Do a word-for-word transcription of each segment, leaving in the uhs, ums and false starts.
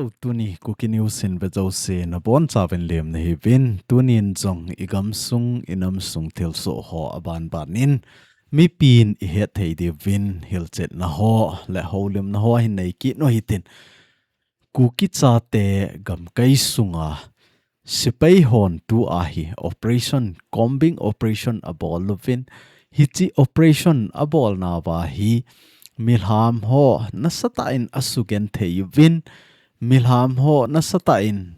Tuni Kuki News in ve jouse nabonchauvin lemna hiuvin, tunin jong igamsung, inamsung thilsoh ho abanbanin, mipin ihet thei diuvin hilchetna ho le houlimna ho hin nei kit u hitin. Kuki chate gamkai sunga sepai hon tua hi operation, combing operation abol uvin, hiche operation abolnauva hi milham ho nasatah in asugenthei uvin, milham ho nasatah in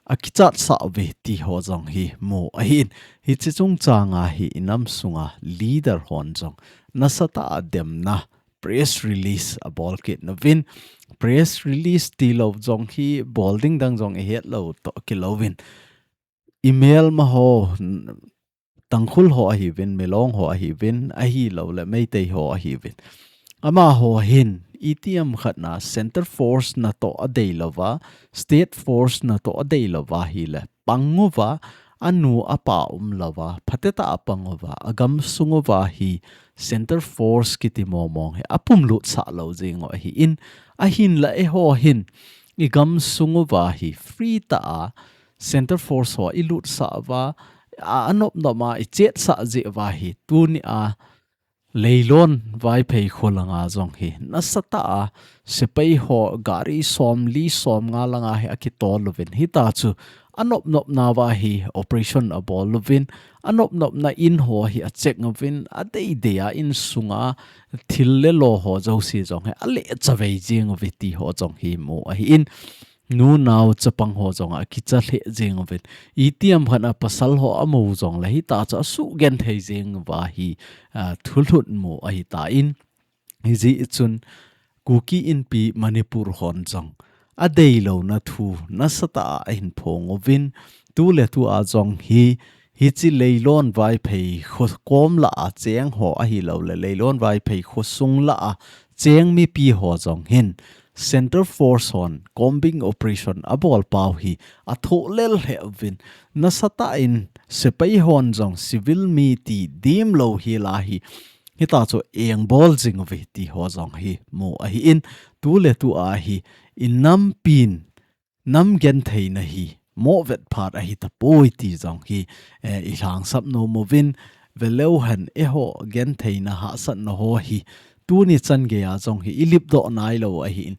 akichatsah uve ti ho jong hi mu ahin. Hiche chungchanga hi inamsunga leader hon jong nasatah a demna press release abol kit nauvin, press release tilou jong hi bol ding dang jong ihet lou toh kilouvin, imelma ho, Tangkhul ho ahiuvin, Milong ho ahiuvin, ahilouleh Meitei ho ahiuvin, amaho hin itiham khatna center force natoh adeilouva, state force natoh adeilouva hile pang uva, anu apa umlouva, phatetah a pang uva, agamsung uva hi center force kiti mongmong hi apumlutsah lou jeng u ahin, ahinla eiho hin igamsung uva hi free tah a center force ho ilutsah uva, a, anopnop a ichetsah jeh uva hi tunia Leilon Vaiphei kho langa jong hi nasatah a sepai ho gari somli somnga langa hi akitol uvin, hitachu anopnopnauva hi operation abol uvin, anopnopna in ho hi acheck uvin, adeidei a insunga thil le lo ho jouse jong hi alechavei jeng uve ti ho jong hi mu ahin, nu nao chapang ho jong akicha lheh jeng uvin, itiham khatna pasal ho amu jongle hitachu asugenthei jeng uva hi, a, thulhut mu ahitan, hijeh chun Kuki Inpi Manipur hon jong adeilouna thu nasatah a ahin phong uvin, tuletua jong hi, hiche Leilon Vaiphei kho kom lah a cheng ho ahilouleh Leilon Vaiphei khosung lah a cheng mipi ho jong hin center force hon combing operation abol pau hi athohlel lheh uvin, nasatah in sepai hon jong civil mi ti dimlou hila hi hitachu engbol jing uve ti ho jong hi mu ahin, tuletua hi inampin nam gentheina hi movet phat ahitapoi ti jong hi, eh, ilhangsap nom uvin, veleu hen eiho gentheina hahsatna ho hi tuni chan geiya jong hi ilipdoh nailou ahin,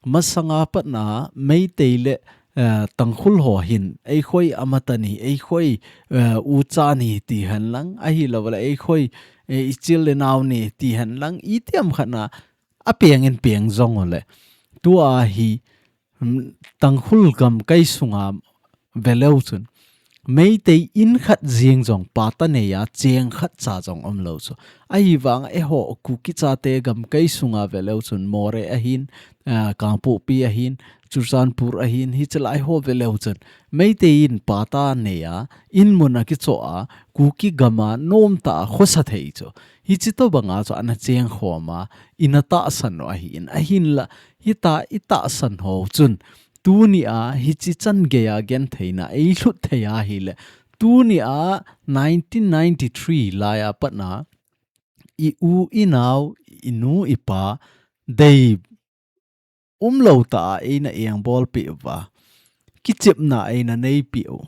masanga patna Meitei le, eh, Tangkhul ho hin eikhoi amatani, eikhoi, eh, uchani ti henlang, ahilouleh eikhoi, eh, ichil le nao ni ti henlang, itiham khatna apeng in peng jong uleh, tua hi, mm, Tangkhul gamkai sunga veleu chun Meitei in khat jeng jong pata neiya cheng khatcha jong umlou chu. Ahivanga eiho Kuki chate gamkai sunga veleu chun Moreh ahin, ah, Kangpokpi ahin, Churachandpur ahin, hichelai ho veleu chun Meitei in pata neiya inmun akichoh a, Kuki gama nomtah a khosa thei chu, hiche tobanga chu ana chengkhom a, ina tahsan u ahin, ahinla hita itahsan ho chun tunia hiche chan geiya gentheina eilhut thei ahile, tunia nineteen ninety-three laiya patna i u, i nao, i nu, i pa dei umlou tah a eina engbolpeh uva, kichepna eina neipeh u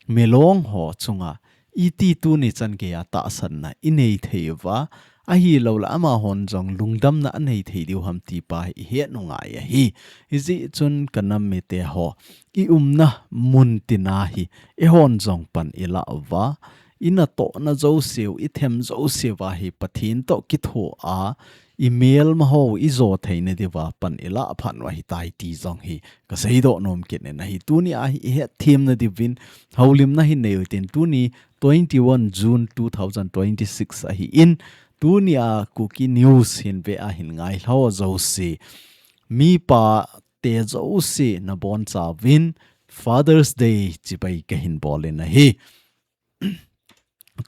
Milong ho chunga iti tuni chan geiya tahsanna inei thei uva, ahilouleh amahon jong lungdamna anei thei diu ham ti pa hi ihet u ngai ahi. Hijeh chun kanam mite ho, i umna mun tina hi eihon jong pan ilah uva, inatohna jouseu, ithem jouseuva hi Pathen toh kithoa, imelma ho ijo theina diuva pan ilah phat u ahitai ti jong hi kaseidoh nom kit in ahi. Tunia hi ihetthemna diuvin houlimna hin nei utin, tuni twenty-one June two thousand twenty-six ahin, tunia Kuki News hin ve a hin ngailhao jouse, mipa te jouse nabonchauvin Father's Day chibai kahin bol in ahi.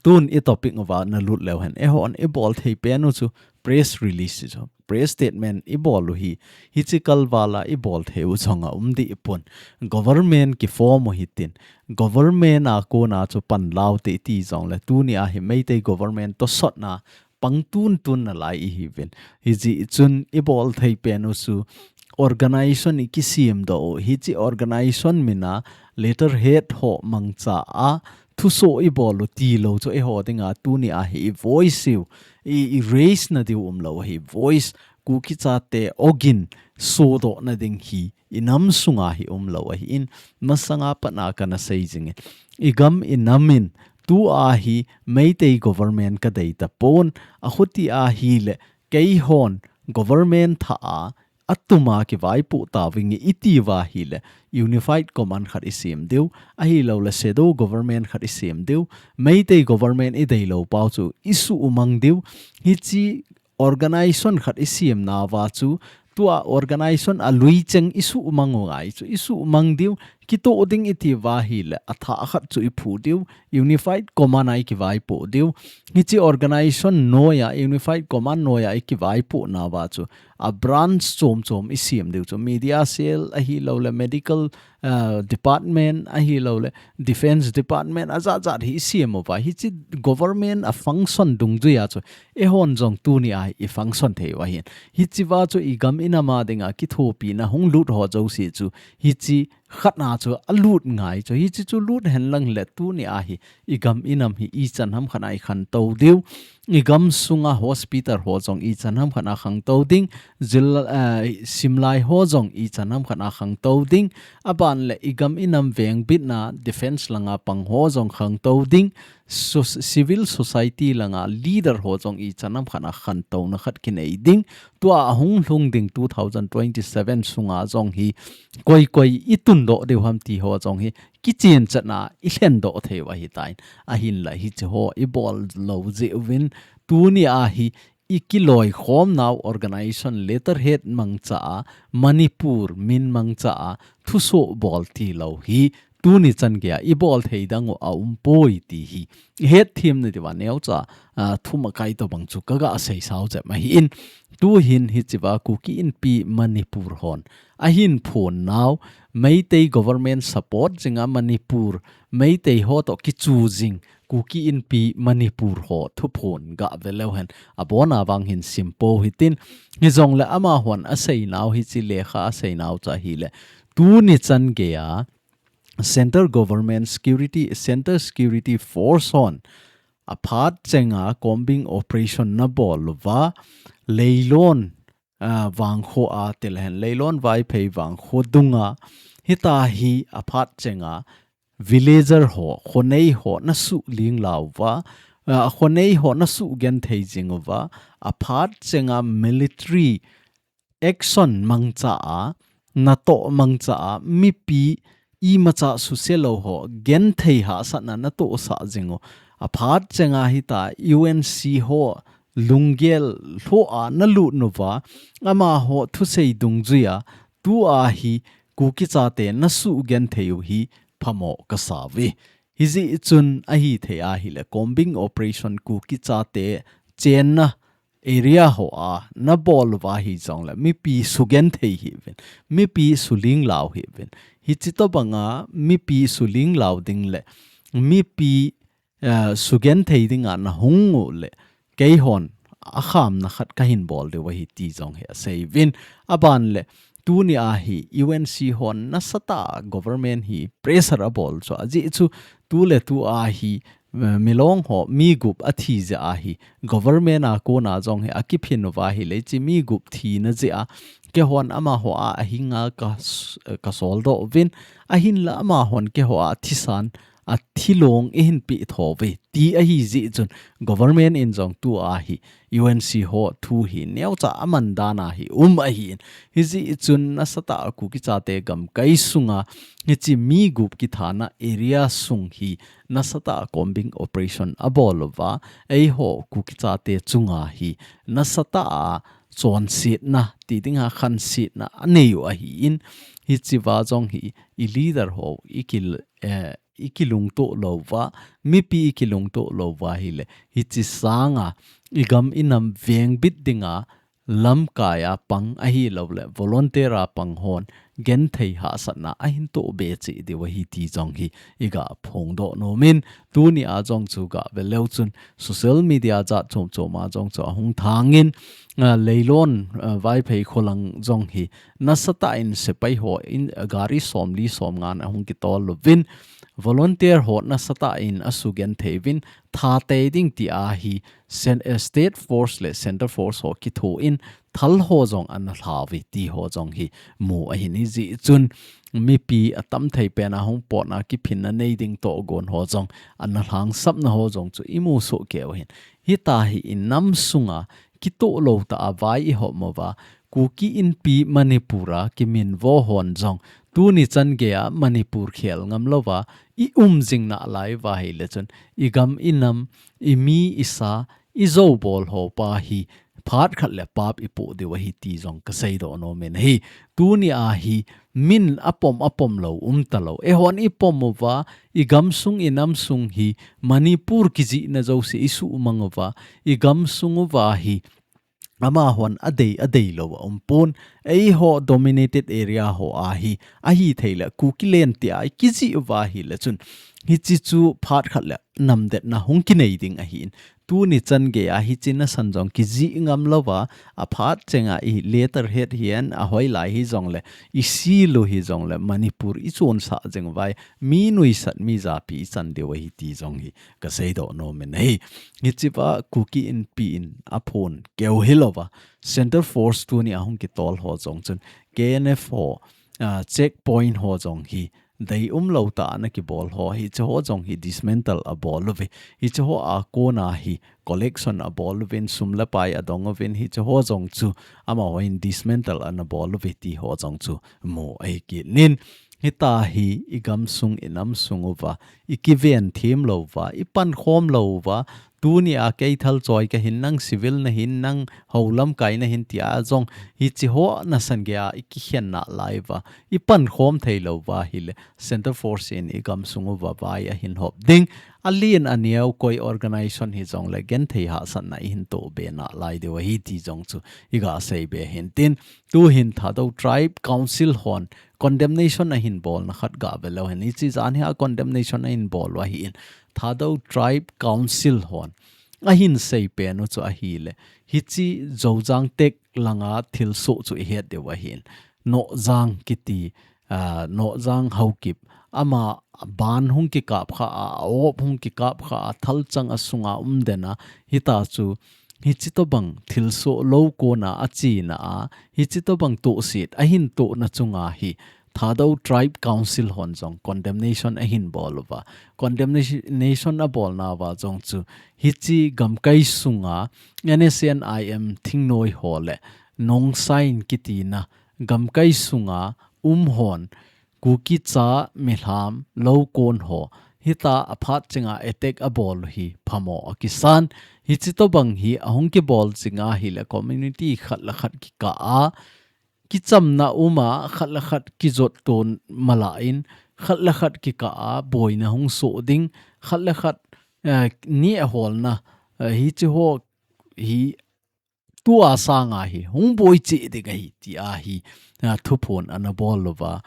Tun i topic uva nalut leu hen, eihon ibol thei pen u chu press release chu, press statement ibol u hi, hiche kalvala ibol thei u chonga um deh pon. Government kiform u hitin, government a kona chu panlaute ti jongle, tunia hi Meitei government tosotna pang tuntun nalai ihiuvin. Hijeh chun ibol thei pen u chu organization i kisem doh u, hiche organization min a letterhead ho mangcha a thusoh i bol u tilou chu eiho dinga tuni a hi i voice u, i, i raise na diu umlou hi voice Kuki chate ogin sodoh na ding hi i nam sunga hi umlou ahin, masanga pat a kana sei jingin. I gam i nam in tua hi Meitei government ka dei tapon, achuti ahile keihon government thah a atuma kivaipoh tauving i ti uva ahile Unified Command khat i sem diu, ahilouleh shadow government khat i sem diu, Meitei government i deilou pau chu i suhmang diu, hiche organization khat i sem nauva chu, tua organization a lui cheng i suhmang u ngai chu, i suhmang diu, kitoh ding i ti uva ahile, athah khat chu i phu diu, Unified Command a i kivaipoh diu, hiche organization noiya, Unified Command noiya i kivaipoh nauva chu, a branch chom chom i sem diu chu, media cell ahilouleh, medical, uh, department ahilouleh, defense department ajat jat hi i sem uva, hiche government a function dungjuiya chu, eihon jong tuni a i function thei u ahin. Hiche uva chu i gam i nam a dinga kithopina hung lut ho jouse chu, hiche khat na chu alut ngai chu, hiche chu lut henlang le tuni a hi i gam i nam hi ichan ham khat a i khantou diu, i gam sunga hospital ho jong ichan ham khat a khangtou ding, jil, eh, simlai ho jong ichan ham khat a khangtou ding, aban le i gam i nam vengbitna defense langa pang ho jong khangtou ding, so-, civil society langa leader ho jong ichan ham khat a khantouna khat kinei ding, tua ahung lhung ding two thousand twenty-seven sunga jong hi koi koi i tundoh diu ham ti ho jong hi kichen chatna i lhendoh thei u ahitan. Ahinla hiche ho i bol lou jeh uvin tuni a hi i kiloikhom nau organization letterhead mangcha a, Manipur min mangcha a, thusoh bol tilou hi tuni chan geiya i bol thei dang u aumpoi ti hi i hetthem na diuva neocha, a, thumakai tobang chu kaga sei sao jep ahin. Tuhin hiche uva Kuki Inpi Manipur hon ahin phon nau, Meitei government support jinga Manipur, Meitei ho toh kichu jing, Kuki Inpi Manipur ho thuphon ga ve leu hen, abon a vang hin simpou hitin, hijongle amahon asei nau hiche lekha asei nau chu ahile, tuni chan geiya Central Government Security, Central Security Force hon aphat chenga combing operation na bol uva, Leilon, ah, vangkho a tilhen, Leilon Vaiphei vangkho dunga, hitia hi aphat chenga villager ho, khonei ho na suhling lau uva, ah, khonei ho na suhgenthei jing uva, aphat chenga military action mangcha a, natoh mangcha a, mipi imacha suse lou ho genthei hahsatna natohsah jing u. Aphat chenga hitia U N C ho lunggel lhoh a nalut uva, amaho thusei dungjuiya tua hi Kuki chate na suhgenthei u hi phamo kasa uve. Hijeh chun ahithei ahile combing operation Kuki chate chenna area ho a na bol uva hijongle mipi sugenthei hih uvin, mipi suling lau hih uvin. Hiche tobanga mipi suling lau ding le mipi, eh, sugenthei dinga na hung u le keihon akhamna khat kahin bol diu ahi ti jong hi asei uvin. Aban le tuni a hi U N C hon nasatah a government hi pressure abol chu ajeh chu tuletu a hi, eh, milong ho mi gup athi jeh a hi government a kona jong hi akiphin uva ahile hiche mi gup thina jeh a keihon amaho a ahinga ka s-, ka soldoh uvin, ahinla amahon keiho a thisan athilong eihin peh tho uve ti ahi jeh chun government in jong tua hi U N C ho thu hi neocha aman dan a hi um ahin. Hijeh chun nasatah a Kuki chate gamkai sunga hiche mi gup kithana area sung hi nasatah a combing operation abol uva, eiho Kuki chate chunga hi nasatah a chonsetna, ti dinga khansetna anei u ahin, hiche uva jong hi i leader ho i kil-, eh, i kilungtoh lou uva, mipi i kilungtoh lou uva ahile, hiche sanga i gam i nam vengbit dinga lamkai a pang ahilouleh volunteer a pang hon genthei hahsatna ahin toh be cheh diu ahi ti jong hi iga phongdoh nom in, tuni a jong chu ga ve leu chun social media jat chom chom a jong chu ahung thangin, ah, Leilon, ah, Vaiphei kholang jong hi nasatah in sepai ho in, ah, gari somli somnga na hung kitol uvin, volunteer ho nasatah in asugenthei uvin, thatei ding tia hi cen-, eh, State Force le Centre Force ho kithoin thal ho jong ana lha uve ti ho jong hi mu ahin, hijeh chun mipi atamthei pen a hung potna kiphinna nei ding togon ho jong ana lhangsapna ho jong chu imu soh kei u ahin. Hitia hi inam sunga kitoh lou tah a vai ihop uva, Kuki Inpi Manipur a kiminvo hon jong tuni chan geiya Manipur khel ngam louva i um jing nalai uva ahile chun igam inam, imi isa, ijou bol ho pa hi phat khat le pap ipoh diu ahi ti jong kasei doh nom in ahi. Tunia hi min apom apom lou umta lou. Eihon ipom uva, igam sung inam sung hi Manipur kijihna jouse isuhmang uva, igam sung uva hi amahon adei, adei lou a um pon. Eiho dominated area ho a hi, ahithei le Kuki land tia ikijih uva ahile chun, hiche chu phat khat le namdetna hung kinei ding ahin. Tuni chan geiya hiche nasan jong kijih ngam louva, aphat chenga i letterhead hihen, ahoilai hijongle, i seal u hijongle, Manipur ichonsah jing uva, mi nuisat mi japi ichan diu ahi ti jong hi kasei doh nom in ahi. Hichea Kuki Inpi in aphon keu hilouva, Centre Force tunia hung kitol ho jong chun K N F ho, ah, checkpoint ho jong hi dei umlou tah a ana kibol ho, hiche ho jong hi dismantle abol uve. Hiche ho a kona hi collection abol uvin, sum le pai adong uvin, hiche ho jong chu amahon dismantle ana bol uve ti ho jong chu mu ahi kit in. Hitia hi igam sung inam sung uva, ikiven them louva, ipankhom louva, tunia kei thal choi kahin, nang civil nahin, nang hou lamkai nahin tia jong hiche ho nasan geiya ikikhen nalai uva, ipankhom thei louva ahile, Centre Force in igam sung uva vai ahin hop ding. Alen aneo koi organization hijongle genthei hahsatna ihin toh be nalai diu ahi ti jong chu iga sei be hintin. Tuhin Thadou Tribe Council hon condemnation ahin bolna khat gave leu hen. Hiche jan hia condemnation ahin bol u ahin, Thadou Tribe Council hon ahin sei pen u chu ahile, hiche Zojiang Tek langa thilsoh chu ihet diu ahin, Nohjang kiti, ah, Nohjang Haokip, ama ban hung kikap kha a, a op hung kikap kha a, thalchang a sunga um den a, hitia chu hiche tobang thilsoh lou kona achena a, hiche tobang tohset ahin tohna chunga hi Thadou Tribe Council hon jong condemnation ahin bol uva. Condemnation abolna uva jong chu hiche gamkai sunga N S C N I M thingnoi ho le Nongshain kitina gamkai sunga um hon Kuki cha milham lou kon ho hitia aphat chenga attack abol u hi phamo akisan. Hiche tobang hi ahung kibol jinga ahile community khat le khat kikah a, kichamna um a, khat le khat kijot to mala in, khat le khat kikah a boina hung soh ding, khat le khat, eh, neh holna, eh, hiche ho hi tua sanga hi hung boi cheh ding ahi tia hi, ah, thuphon ana bol uva.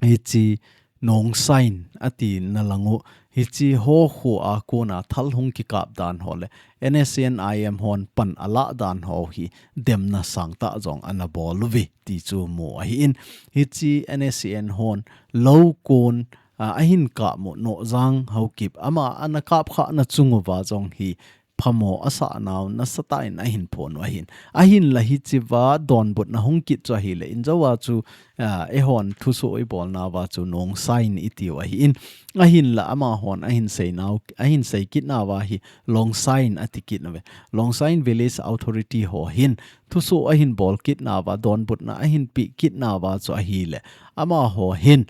Hiche Nongshain atina lang u, hiche ho khu a kona thal hung kikap dan ho le N S C N I M hon pan alah dan ho hi demna sangtah jong ana bol uve ti chu mu ahin. Hiche N S C N hon lou kon, ah, ahin kap u Nohjang Haokip ama ana kap khana chung uva jong hi phamo asah nau nasatah in ahin phong u ahin. Ahinla hichea donbutna hung kit chu ahile, injo a chu, ah, eihon thusoh ibolna uva chu Nongshain itiu ahin. Ahinla amahon ahin seinau, ahin sei kitna uva hi Longshain ati kit uve. Longshain Village Authority ho hin thusoh ahin bol kitna uva, donbutna ahin pe kitna uva chu ahile, amaho hin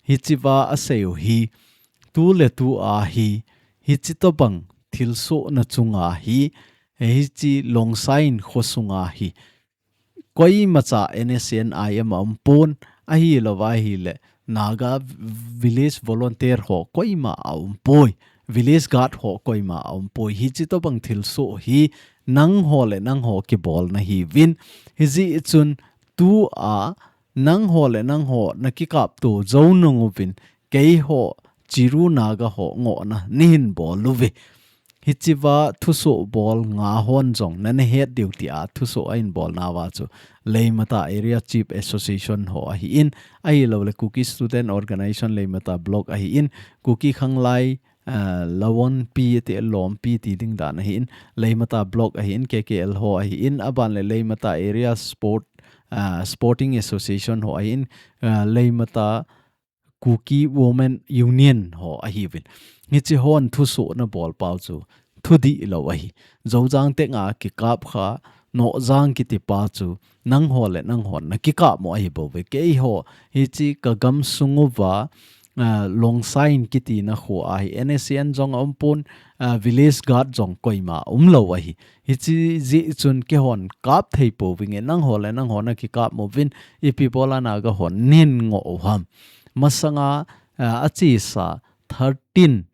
hichea asei u hi, tu le tu a hi, hiche tobang thilsohna chunga hi, hiche Longshain khosunga hi, koimacha N S C N I M a um pon, ahilouva ahile Naga Village Volunteer ho koima a um poi, Village Guard ho koima a um poi, hiche tobang thilsoh hi nangho le nangho kibolna hiuvin, hijeh chun tua nangho le nangho nakikapto jou nung uvin, keiho Chiru Naga ho ngohna neihin bol uve. Hichiva thusoh bol nga hon jong nana het diu tia thusoh a in bol nauva chu Leimata Area Chief Association ho ahi in, ahilouleh Kuki Student Organization Leimata Block ahi in, Kuki Khanglai, uh, Lawon Pi te Lom Pi ti ding dan ahi in, Leimata Block ahi in, K K L ho ahi in, aban le Leimata Area Sport, uh, Sporting Association ho ahi in, uh, Leimata Kuki Women Union ho ahiuvin. Hichi hon thusoh na bol pau chu thudih lou ahi. Zojang te nga kikap kha, Nohjang kiti pa chu nangho le nangho na kikap mo ahi bou ve. Keiho hichi ka gam sunguva, uh, Longsain kiti na kho ahi. N S C N jong a um pon, uh, Village Guard jong koima um lou ahi. Hichi jeh chun keihon kap thei pouvinge, nangho le nangho na kikap mo vin, ipi bola Naga hon nin ngo u ham. Masanga, ah, achesa thirteen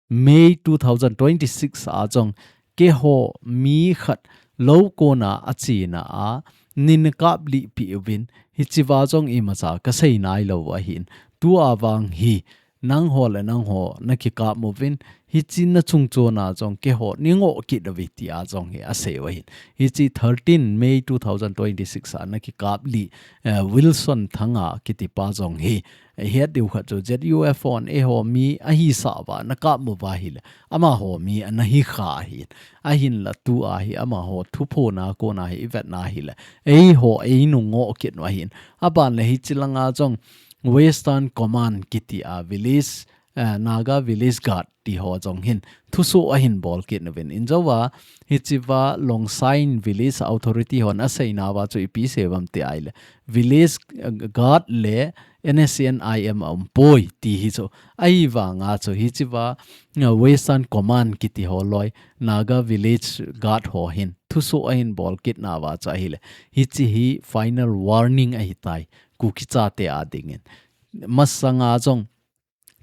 May two thousand twenty-six a jong keiho mi khat lou kona achena a nin kap lih pi uvin, hichiva jong imacha ka sei nai lou ahin. Tua vang hi nangho le nangho na kikap mo vin, hichi na chung chona jong keiho ni ngo kit uve tia jong hi asei u ahin. Hichi thirteen May two thousand twenty-six a na kikap lih, eh, Wilson Thanga kiti pa jong hi, eh, het diu khat chu Z U F hon eiho mi ahi sa uva na kap mo uva hile, amaho mi ana hi kha ahin. Ahinla tua hi amaho thuphon a kona hi i vet na hile, eiho ei nung ngo kit u ahin. Aban le hichi langa jong Western Command kiti a village, eh, Naga Village Guard ti ho jong hin thusoh ahin bol kit uvin. Injouva hichiva Longsain Village Authority hon asei nauva chu ipi sei uvam ti ahile, Village, eh, Guard le N S C N I M a um poi ti hi chu. Ahivanga chu hichiva, eh, Western Command kiti ho loi Naga Village Guard ho hin thusoh ahin bol kit nauva chu ahile, hichi hi final warning ahitai Kuki chate a dingin. Masanga jong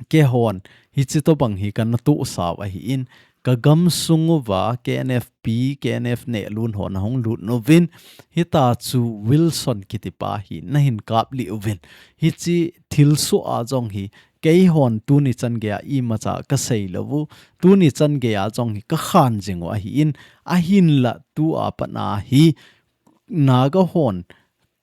keihon hichi tobang hi kana tohsa u ahin, ka gam sunguva K N F P, K N F nehlun ho na hung lut uvin, hita chu Wilson kiti pa hi na hin kap lih uvin. Hichi thilsoh a jong hi keihon tuni chan geiya imacha ka sei lou u, tuni chan geiya jong hi ka khan jing u ahin, ahinla tua pat a hi Naga hon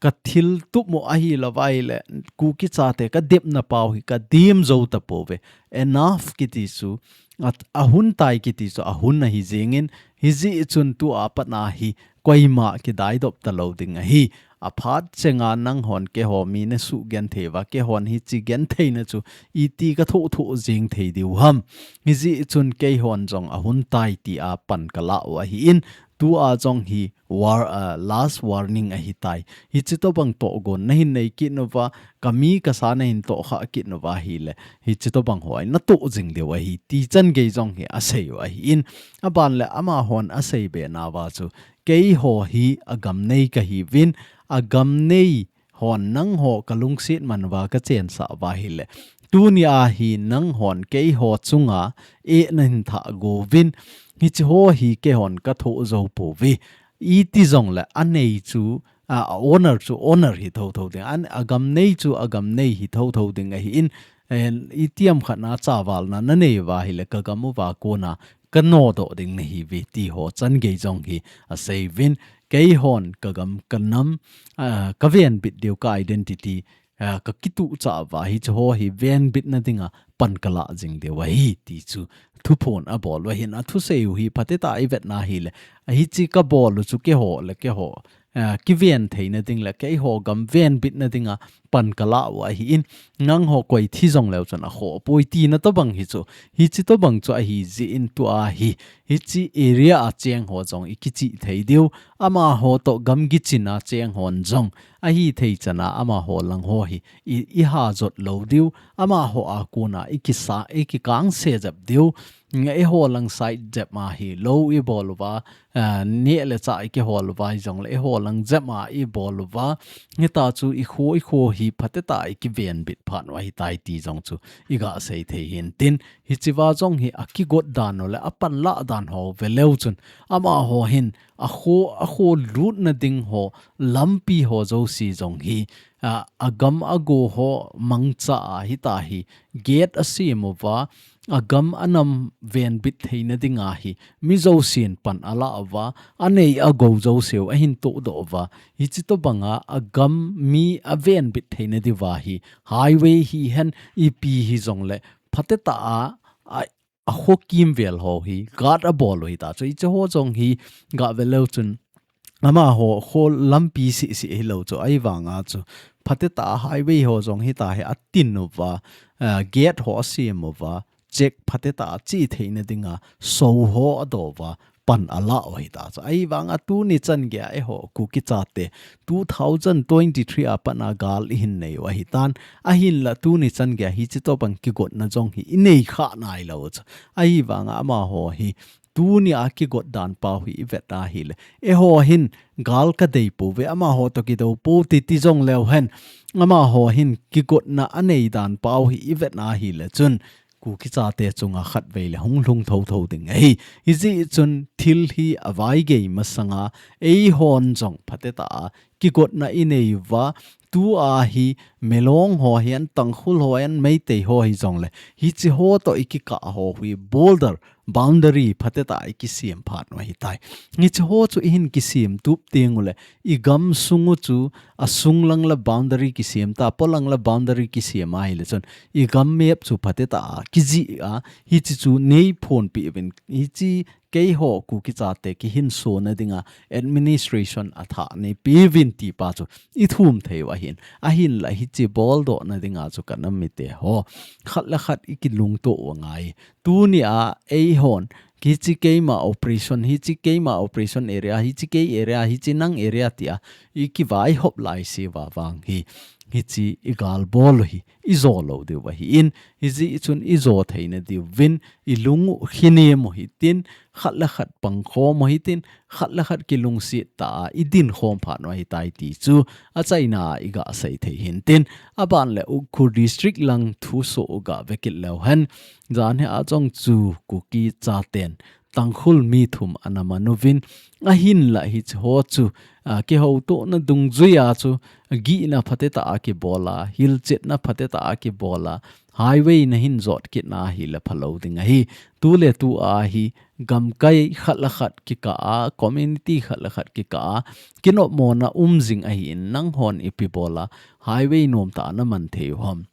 ka thil tup mo ahi lou vai le, Kuki chate ka depna pau hi ka dem jou ta pouve. Enough kiti chu, a, ahun tai kiti chu, ahun ahi jingin, hijeh chun tua pat a hi, koima kidai dop ta lou ding ahi. Aphat chenga nanghon keiho mi na sugenthei uva, keihon hichi gentheina chu, iti ka thoh thoh jing thei diu ham. Hijeh chun keihon jong ahun tai tia pan ka la u ahin, tua jong hi war, ah, last warning ahitai. Hichi tobang tohgon na hin nei kit uva, ka mi ka sa na hin tohkhah kit uva hile, hichi tobang ho hi na toh jing diu ahi, ti chan gei jong hi asei u ahin. Aban le amahon asei be nauva chu, keiho hi agam nei ka hiuvin, agam nei hon nangho ka lungset man uva ka chensah uva hile, tuni a hi nanghon keiho chunga eh na hin thah go uvin, hichi ho hi keihon ka thoh jou pouve. Iti jong le anei chu, a, a owner chu owner hi thotho ding. An, agam nei chu agam nei hi thotho ding ahin, en, itiham khat na chavalna na nei uva hile ka gam uva kona ka nodoh ding nahiuve ti ho chan gei jong hi asei uvin. Keihon ka gam ka nam, ah, ka venbit diu ka identity, ah, ka kituh chah uva hichi ho hi venbitna dinga pan ka la jing diu ahi ti chu thuphon abol u ahin, athusei u hi phatecha i vet na hile, hichi ka bol u chu keiho le keiho, ah, kiven theina ding le keiho gam venbitna dinga pan ka la u ahin, nangho koi thi jong leu chun akhoh poi tina tobang hi chu, hichi tobang chu ahi jeh in tua hi, hichi area a cheng ho jong i kichih thei diu, amaho toh gamgi chin a cheng hon jong, ahi thei chan a amaho lang ho hi, i, i ha jot lou diu, amaho a kona i kisa, i kikangse jep diu, eiho lang side jep a hi lou i bol uva, ah, neh le chah i kihol uva hijong le eiho lang jep a i bol uva, hita chu i kho, i kho hi phatecha i kivenbit phat u ahitai ti jong chu i ga sei thei hin tin, hichiva jong hi akigot dan u le apan la dan ho ve leu chun, amaho hin akho, akho lutna ding ho, lampi ho jouse jong hi, a, agam ago ho mangcha a hita hi, gate asem uva, agam anam venbit theina dinga hi, mi jousen pan ala uva, anei agou jouseu ahin todoh uva, hichi tobanga agam mi avenbit theina diuva hi, highway hihen ipi hijongle, phatetah a, a, akho kimvel ho hi, guard abol u hita chu, hichi ho jong hi, gah veleu chun, amaho kho lampi sisi hilou chu, ahivanga chu, phatetah a highway ho jong hita hi atin uva, a, gate ho asem uva, check phatetah a che theina dinga, sou ho adoh uva, pan ala u hita chu. Ahivanga tuni chan geiya eiho Kuki chate, two thousand twenty-three a pat a gal ihin nei u ahitan, ahinla tuni chan geiya hichi tobang kigotna jong hi inei kha nailou chu. Ahivanga amaho hi, tunia kigot dan pau hi ivet ahile, eiho hin gal kadei pouve, amaho toh kidou pou titi jongleu hen, amaho hin kigotna anei dan pau hi ivet ahile chun, Kuki chate chunga khatvei le hung lhung thotho ding ahi. Hijeh chun thil hi avaigei masanga, eihon jong phatetah a kigotna inei uva, tua hi Milong ho hihen, Tangkhul ho hihen, Meitei ho hijongle, hichi ho toh ikikah ho hi border, boundary phatetah a ikisem phat u ahitai. Hichi ho chu ihin kisem tup tengule, igam sung u chu, asung lang la boundary kisem ta, apo lang la boundary kisem ahile chun, igam map chu phatetah a kijih a, hichi chu neiphonpeh uvin, hichi keiho Kuki chate kihinsona dinga administration athah neipeuvin tipa chu ithum thei u ahin. Ahinla hichi boldohna dinga chu kanam mite ho, khat le khat ikilungto u angai. Tunia eihon, hichi keima operation, hichi keima operation area, hichi kei area, hichi nang area tia ikivaihop laise uva vang hi, hichi igal bol u hi ijo lou diu ahin, hijeh chun ijo theina diuvin, ilung u kinem u hitin, khat le khat pangkhom u hitin, khat le khat kilungset tah a idin khom phat u ahitai ti chu, achaina a iga sei thei hintin, aban le Ukhrul District lang thusoh u gah vekit leu hen, janhi a jong chu Kuki chaten, Tangkhul mi thum ana man uvin, ahinla hichi ho chu, a, kihoutohna dungjuia chu, gihna phatetah a kibola, hilchetna phatetah a kibola, highway nahin jot kit na ahile phalou ding ahi. Tuletua hi, gamkai khat le khat kikah a, community khat le khat kikah a, kinopmona um jing ahin, nanghon ipi bola, highway nomtah a naman thei u ham.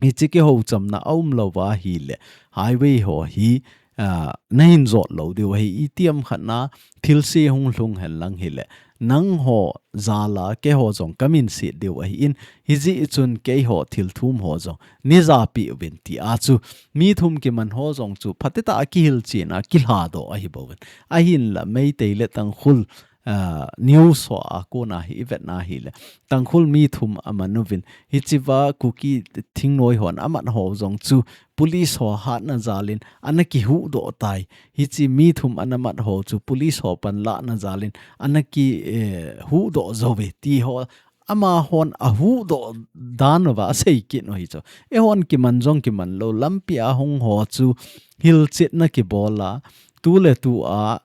Hichi kihouchamna aum lou va ahile, highway ho hi, a, nahin jot lou diu ahi, itiham khat na, thilse hung lhung henlang hile, nangho jal a, keiho jong kaminset diu ahin, hijeh chun keiho thilthum ho jong, neijapeh uvin tia chu, mi thum kiman ho jong chu, phatetah a kihilchen a, kilhadoh ahi bouvin. Ahinla, Meitei le Tangkhul, a, news ho a kona hi ivet na ahile, Tangkhul mi thum aman uvin, hichiva Kuki thingnoi hon amat ho jong chu police ho hatna jalin ana kihuhdoh tai. Hichi mi thum ana mat ho chu police ho panlahna jalin ana ki, eh, huhdoh jouve ti ho amahon ahuhdoh dan uva asei kit u hi chu. Eihon kiman jong kiman lou, lampi a hung ho chu hilchetna kibola, tuletua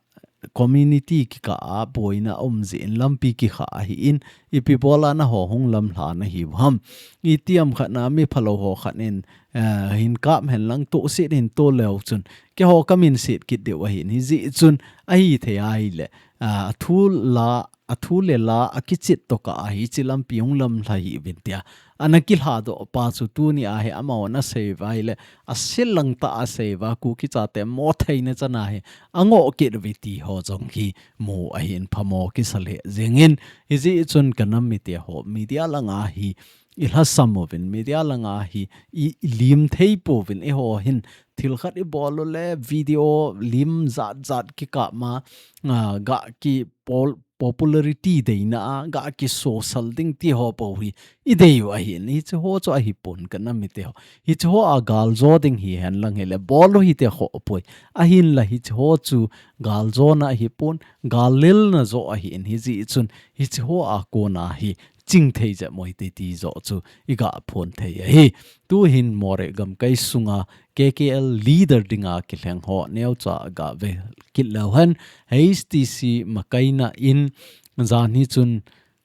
community kikah a boina aum jeh in lampi kikha ahin, ipi bola naho hung lamlha nahiu ham. Itiham khat na mi phalou ho khat in, eh, hin kap henlang tohset hin to leu chun, keiho kaminset kit diu ahin, hijeh chun ahithei ahile, ah, athu la, athu le la, akichet tokah a hichi lampi hung lamlha hih uvin tia ana kilhadoh pa chu tunia hi amahon asei uva ahile, aselang tah a asei uva, Kuki chate mo theina chan a hi angoh kit uve ti ho jong hi mu ahin, phamo kisa lheh jengin, hijeh chun kanam mite ho, media langa hi ilhasam uvin, media langa hi i, ilim thei pouvin, eiho hin thil khat ibol u le video lim jat jat kikap ma, a, gah ki pol-, popularity deina a, gah kisosal ding ti ho bou hi idei u ahin, hichi ho chu ahipon kanam mite ho. Hichi ho a galjo ding hihen lang hile, bol u hite khoh poi. Ahinla hichi ho chu galjona ahipon, gallelna joh ahin, hijeh chun hichi ho a kona hi chingthei jep u hite ti joh chu iga phon thei ahi. Tuhin Moreh gamkai sunga K K L leader dinga kilheng ho neocha gave kit leu hen, H T C makaina in janhi chun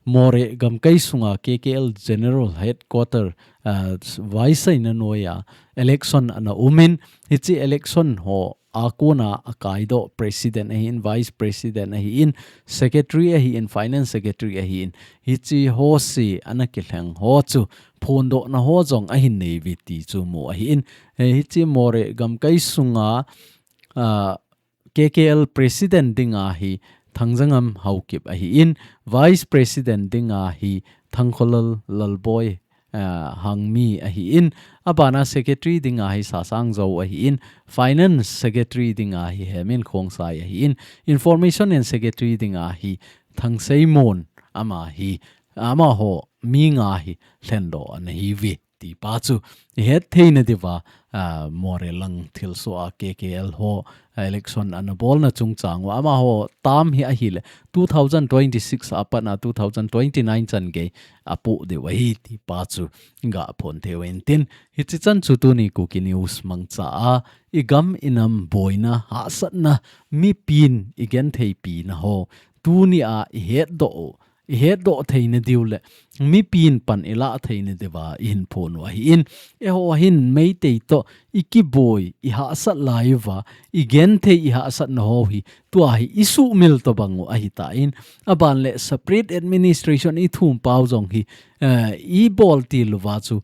Moreh gamkai sunga K K L General Headquarter, ah, vaisaina noiya election ana umin, hiche election ho a kona akaidoh president ahin, vice president ahin, secretary ahin, finance secretary ahin, hiche ho si ana kilheng ho chu phondohna ho jong ahin neiuve ti chu mu ahin, eh, hiche Moreh gamkai sunga, ah, K K L president dinga hi Thangjangam Haokip ahin, vice president dinga hi Thangkholal Lalboi, ah, Hangmi ahin, abana secretary dinga hi Sasang Zou ahin, finance secretary dinga hi Hemin Khongsai ahin, information and secretary dinga hi Thangseimon ama hi, amaho mi nga hi lhendoh ana hiuve ti pa chu ihet theina diuva, ah, Moreh lang thilsoh a K K L ho, ah, election ana bolna chungchang uva amaho term hi ahile two thousand twenty-six a pat a two thousand twenty-nine chan gei apoh diu ahi ti pa chu gaphon theiu intin, hiche chan chu tuni Kuki News mangcha a igam inam boina hahsatna mipin igentheipi na ho tuni a ihetdoh u ihetdoh theina diu le mipin pan ilah theina diuva ihin phon u ahin, eiho hin Meitei toh ikiboi ihahsat lai uva igenthei ihahsatna ho hi tua hi isuhmil tobang u ahitan, aban le separate administration ithum pau jong hi, eh, ibol til uva chu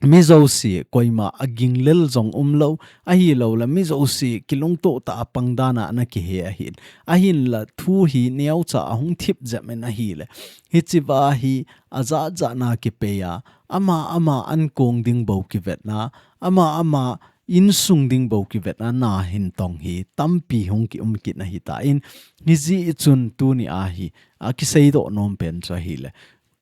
mi jouse koima aginglel jong umlou, ahilou le mi jouse kilungtoh tah a pangdan a ana kihe ahin. Ahinla thu hi neocha ahung thip jep in ahile, hichea hi ajat jat na kipei a, ama ama ankong ding bou kivetna, ama ama insung ding bou kivetna, na hin tong hi tampi hung kium kit ahitan, hijeh chun tuni a hi akiseidoh nom pen chu ahile,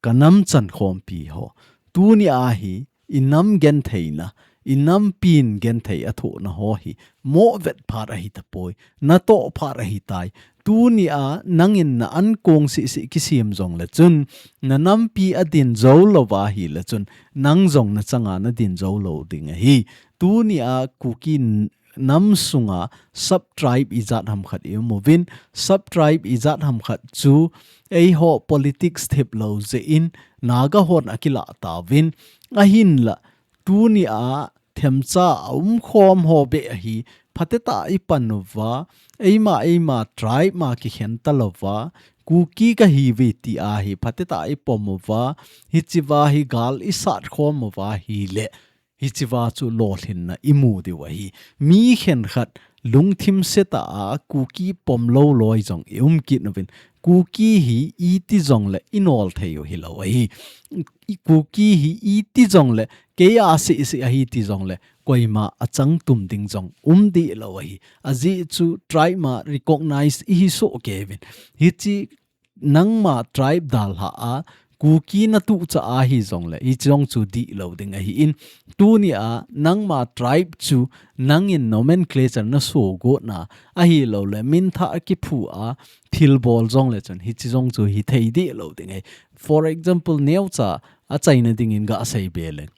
ka nam chankhompi ho, tuni a hi inam gentheina, inam pin genthei athohna ho hi moh vet phat ahitapoi, natoh phat ahitai. Tuni a nangin na ankong sisi kisem jongle chun, na nampi adin jou lou ahile chun, nang jong nachanga nadin jou lou ding ahi. Tuni a Kuki n-, nam sunga sub-tribe ijat ham khat ium uvin, sub-tribe ijat ham khat chu eiho politics thip lou jeh in Naga hon akilah tauvin, ahinla tuni a themcha aumkhom ho beh ahi phatecha ipan uva, eima eima tribe ma kikhen talouva, Kuki kahiuve ti a hi phatecha ipom uva, hichea hi gal isat khom uva ahile, hichea chu lolhinna imu diu ahi. Mi khenkhat lungthim setah a Kuki pom lou loi jong ium kit uvin, Kuki hi iti jongle inol thei u hilou ahi. I Kuki hi iti jongle, kei a sisi ahi ti jongle, koima achang tum ding jong um dih lou ahi. Ajeh chu tribe ma recognize ihi soh kei uvin. Hiche nangma tribe dalha a, Kuki natuh cha ahi jongle, hiche jong chu dih lou ding ahin. Tuni a, nangma tribe chu nangin nomenclature naso got na, ahilou le, minthah kiphu a, thilbol jongle chun, hiche jong chu hithei dih lou ding ahi. For example, neocha achaina dingin gasei be leng.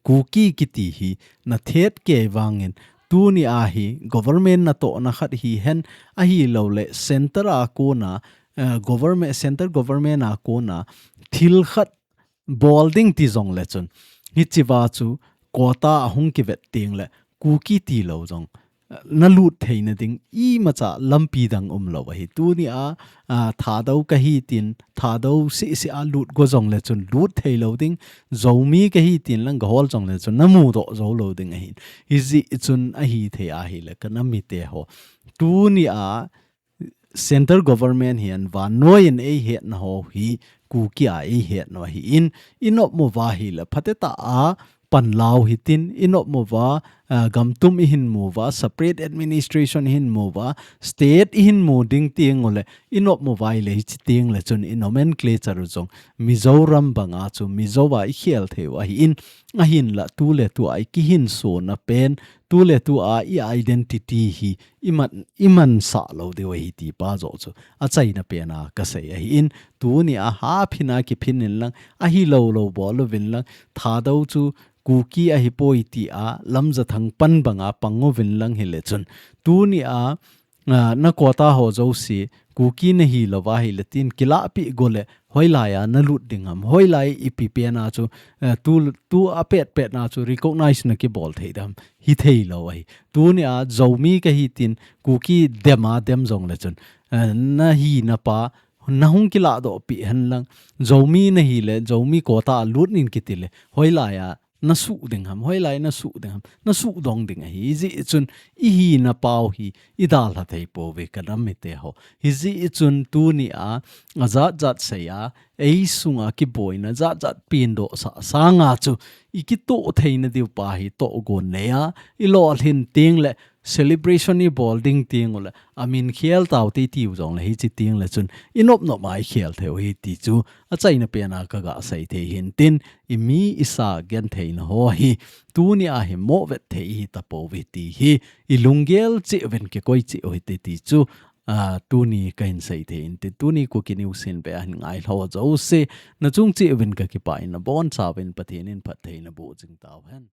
Kuki kiti hi nathet kei vangin tuni a hi government natohna khat hihen ahilou le center a kona, eh, government, center government a kona thil khat bol ding ti jongle chun hichea chu quota ahung kivet tengle Kuki tilou jong nalut theina ding imacha lampi dang umlou ahi. Tuni a, a, Thadou kahi tin, Thadou sisi a lut go jongle chun lut theilou ding, Zomi kahi tin lang gahol jongle chun namudoh jou lou ding ahi. Hijeh chun ahithei ahile ka nam mite ho. Tuni a center government hihen vannoi in eihetna ho hi Kuki a eihetna ahin, inop mo uva ahile phatecha a panlou hitin, inop mo uva, ah, gamtum ihin mu uva, separate administration ihin mu uva, state ihin mu ding teng ule, inop mo uva ahile hiche tengle chun i nomenclature u jong Mizoram banga chu Mizo a ikhel thei u ahin, ahinla tuletu a ikihinsona pen, tuletu a i identity hi iman, imansah lou diu ahi ti pa joh chu achaina pen a kasei ahin, tuni a haphin a kiphin in lang, ahilou lou bol uvin lang, Thadou chu Kuki ahipoi ti a lamja pan banga pang uvin lang hile chun, tuni a, a, na quota ho jouse, Kuki nahi louva hile tin, kilahpeh go le, hoilai a nalut ding ham, hoilai ipi pen a chu, eh, tu, tu apet pet na chu recognize nakibol thei dem, hithei lou ahi. Tuni a, Zomi kahi tin, Kuki dem a dem jongle chun, eh, nahi napa, nahung kiladoh peh hen lang, Zomi nahi le, Zomi quota a lut in kiti le, hoilai a, nasuh ding ham, hoilai nasuh ding ham, nasuh dong ding ahi. Hijeh chun, ihi napau hi, idalha thei pouve ka nam mite ho. Hijeh chun tuni a, ajat jat sei a, ei sunga kiboina jat jat pendoh sah sanga chu, ikitoh theina diu pa hi tohgon nei a, ilolhin teng le, celebration ibol ding teng ule, amin khel taute tiu jongle hiche teng le chun, inop nop a ikhel thei u hi ti chu, achaina pen a kaga sei thei hin tin, imi isa gentheina ho hi, tuni a hi movet thei hita pouve ti hi, ilunggel cheh uvin kikoi cheh u hite ti chu, a, tuni kahin sei thei hin tin, tuni Kuki News hin ve ahin ngai ho jouse, nachung cheh uvin kakipah in, nabonchauvin Pathen in phatthei naboh jing tauhen.